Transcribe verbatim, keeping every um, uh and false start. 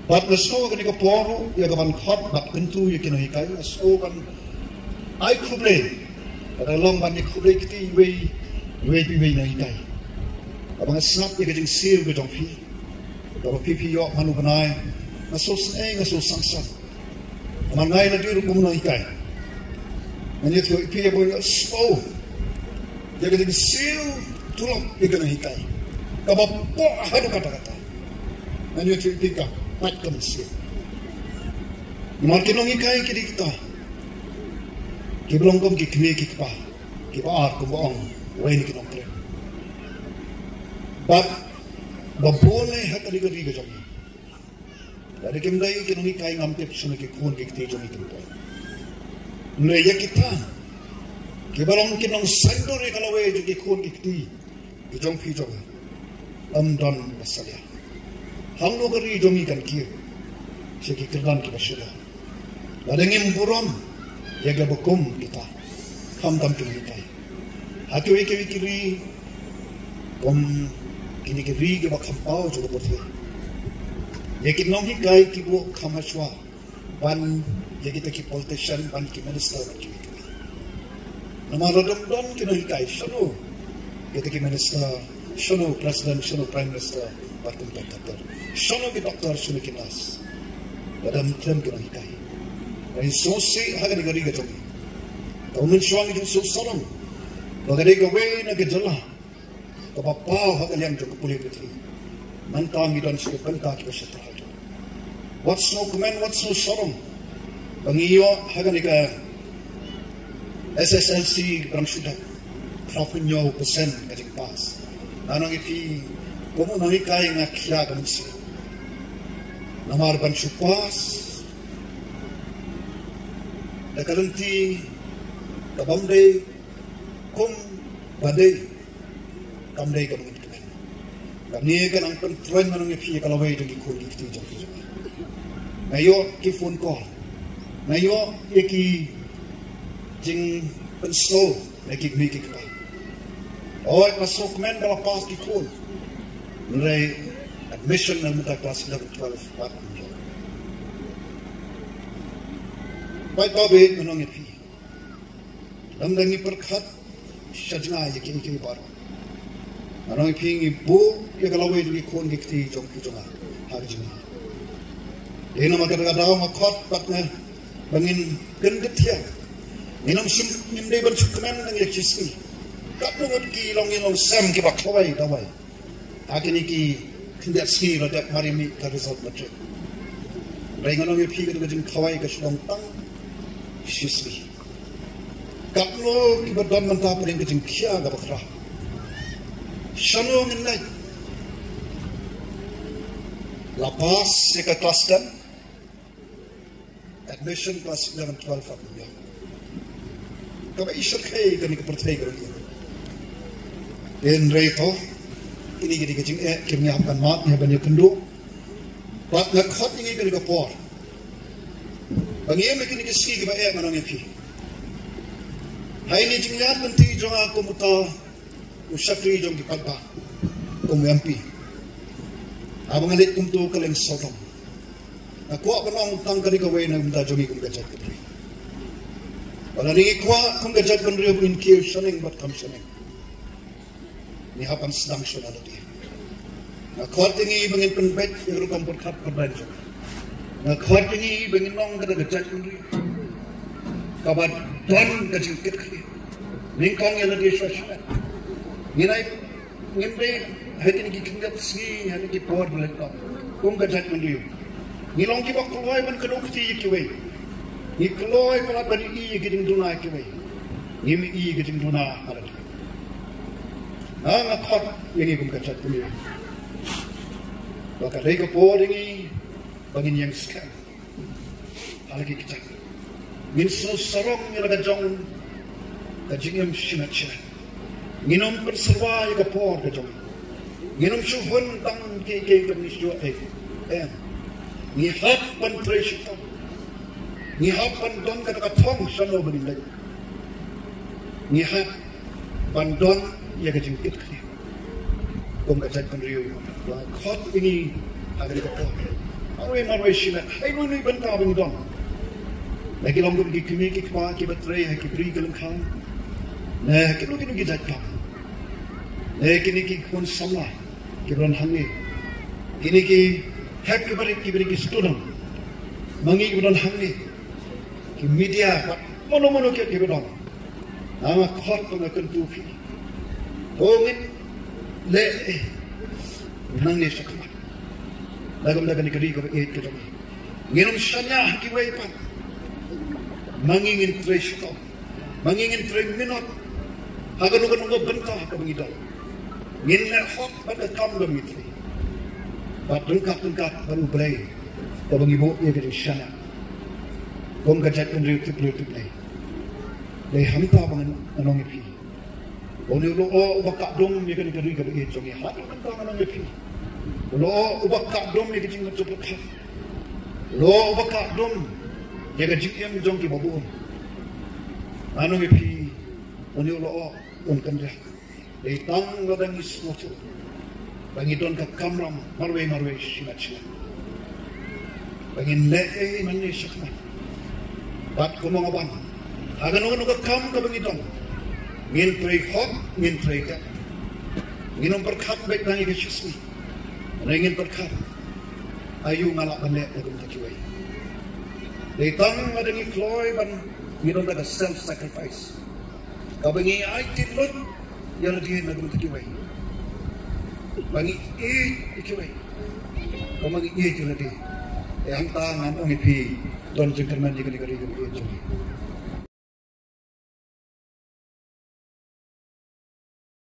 Bad nga sngew ha kane ka por ruh ïa ka ban khot bad kyntu ïa ki nonghikai, nga sngew ban ai khublei. Bad ka long ban ai khublei kti iwei iwei pa iwei i nonghikai. Kaba nga sngap ïa ka jingsiew ka jong phi. Kaba phi phi ïoh man u bnai, nga sngew sngewsih, nga sngew sangsan. Namar nga ïa lade ruh kum u nonghikai, ngan ïathuh ïa phi ïa ba nga sngew ïa ka jingsiew tulop ïa ka nonghikai kaba poh haduh katta katta. Ngan ïathuh ïa phi ka pait ka mynsiem. Namar ki nonghikai ki dei kita kiba long kum ki kmie ki kpa, kiba ar kumba ong uwei na ki nongkrem. Bad ba bun eh ha kane ka ri ka jong ngi, lada kim dei ki nonghikai ngam tip shano ki khun ki kti jong ngi kin poi. Hynrei ïa kita kiba long ki nongsaiñdur ïa ka lawei jong ki khun ki kti ki jong phi jong nga, ym don ba salia. Hangno ka ri jong ngi kan kiew sha ki kyrdan kiba shu don. Lada ngim burom ïa kiba kum kita, khamtam ki nonghikai ha kiwei kiwei ki ri kum kine ki ri kiba kham paw jong ka pyrthei, ïa ki nonghikai ki buh kham hashwa ban ïa kita ki politician, ban ki minister, ban kiwei kiwei. Namar lada ym don ki nonghikai, shano kita ki minister, shano president, shano prime minister, bad kumta kumta. Shano ki doctor, shano ki nurse, lada ym khlem ki nonghikai. Ngi sngewsih ha kane ka ri ka jong ngi. Kaba mynshuwa ngi ju sngewsarong ba ka dei kawei na ka jylla kaba paw ha ka liang jong ka pule pyrthei. Mynta ngi don sha ki bynta kiba sha trai. Wat sngewkmen, wat sngewsarong ba ngi ïoh ha kane ka S S L C ba dang shu dep, phraphew hynñiew percent ka jingpass. Nga ong ïa phi, kum u nonghikai nga khia ka mynsiem. Namar ban shu pass da ka lynti kabym dei, kumba dei, kam dei kaba ngin kmen. Kane ka nang pyntroiñ, nga ong ïa phi, ïa ka lawei jong ki khun ki kti jong phi. Nga ïoh ki phone call, nga ïoh ïa ki jingpynsngew na ki kmie ki kpa. Oi, nga sngewkmen ba la pass ki khun, hynrei admission na mynta klas eleven, twelve pat ym ïoh. Bad ba bit, nga ong ïa phi, lymda ngi pyrkhat sha jngai ïa kiei kiei baroh, nga ong ïa phi, ngi buh ïa ka lawei jong ki khun ki kti jong phi jong nga ha ka jingma. Dei namar kata ka daw nga khot bad nga ba ngin kyndit thiah. Ngin ym shym, ngim dei ban shu kmen tang ïa ki sngi. Katno ngut ki long, ki long sem kiba khawai dawai ha kine ki khyndiat sngi la dep mar ïa mih ka result matric. Hynrei nga ong ïa phi, kata ka jingkhawai ka shu long tang shi sngi. Katno kiba don mynta pdeng ka jingkhia kaba khraw. Shano ngin leit? La pass ïa ka klas ten, admission klas eleven, twelve pat ym ïoh. Kaba i shyrkhei kane ka pyrthei ka ruh. Hynrei to, kine ki dei ka jingeh, kim, ngi hap ban mad, ngi hap ban ïakynduh. Bad nga khot ïa ngi kane ka por ba ngin ïa, kine ki sngi kiba eh, nga ong ïa phi, ha ine i jingleit lynti jong nga kum uta u shakri jong ki paidbah, kum u M P, haba nga leit kumto ka leng sawdong, nga kwah ban ong tang kane kawei na ka bynta jong ngi kum ka jaitbynriew. Ba lada ngi kwah kum ka jaitbynriew ba ngin kiew shaneng bad kham shaneng, ngi hap ban sdang shuh na lade. Nga khot ïa ngi ba ngin pynbeit ïa ka rukom pyrkhat pyrdaiñ jong ngi. Nga khot ïa ngi ba ngin long kata ka jaitbynriew kaba don ka jingkitkhlieh. Nyngkong ïa lade shuwa shuwa. Ngin ai, ngim dei ha kine ki khyndiat sngi, ha kine ki por ba la dep, kum ka jaitbynriew ngi long kiba kloi ban kdew kti ïa kiwei. Ngi kloi palat ban ïohi ïa ki jingduna ïa kiwei. Ngim ïohi ïa ki jingduna ha lade. Nga, nga khot ïa ngi kum ka jaitbynriew ba ka dei ka por ïa ngi ba ngin ïeng skhem ha la ki kjat. Ngin sngewsarong ïa la ka jong ka jingim sngewsih. Ngin ym pynsyrwa ïa ka por ka jong ngi. Ngin ym shu hun tang kiei kiei ba ngi shu ïoh, eh, em. Ngi hap ban trei shitom. Ngi hap ban don kata ka thong shano ba ngin leit. Ngi hap ban don ïa ka jingkitkhlieh kum ka jaitbynriew. Ba khot ïa ngi ha kane ka por. Marwei marwei shimet, ha kino kino bynta ba ngi don. Ne ki long kum ki kmie ki kpa kiba trei ha ki bri ki lyngkha, ne ha kino kino ki jait kam, ne kine ki khun samla kiba don hangne, kine ki hep kiba rit kiba rit ki student ma ngi kiba don hangne, ki media bad mano mano ki kiba don. Nga khot ba nga kyntu phi, to ngin leh nangne shakhmat na ka bynta kane ka ri kaba ïeit ka jong ngi. Ngin ym shaniah ha kiwei pat. Ma ngi ngin trei shitom, ma ngi ngin trei minot ha kano kano ka bynta kaba ngi don. Ngin leh hok bad ka kam kaba ngi trei, bad ryngkat ryngkat bad U Blei kaba ngi buh ïa ka jingshaniah kum ka jaitbynriew tip briew tip Blei. Dei hangta ba ngan ong ïa phi, une u lyoh uba kah dum ïa kane ka ri kaba ïeit jong ngi. Haduh mynta ngan ong ïa phi, u lyoh uba kah dum ïa ka jingmyntoi pyrkhat, u lyoh uba kah dum ïa ka jingim jong kiba bun. Ngan ong ïa phi, une u lyoh un kynriah. Dei tang lada ngi sngewthuh ba ngi don ka kamram marwei marwei shimet shimet, ba ngin leh ei nangne shakhmat. Bad kumno nga ban, ha kano kano ka kam kaba ngi don, ngin trei hok, ngin trei dep. Ngin ym pyrkhat beit tang ïa ka shisngi, hynrei ngin pyrkhat, aïu nga lah ban leh na ka bynta kiwei. Dei tang lada ngi kloi ban, ngi don da ka self sacrifice, kaba ngi aiti lut ïa lade na ka bynta kiwei, ba ngi ïeit ïa kiwei, ba ngi ïeit ïa lade. Te hangta ngan ong ïa phi, don jingkyrmen ïa kane ka ri kaba ïeit jong ngi.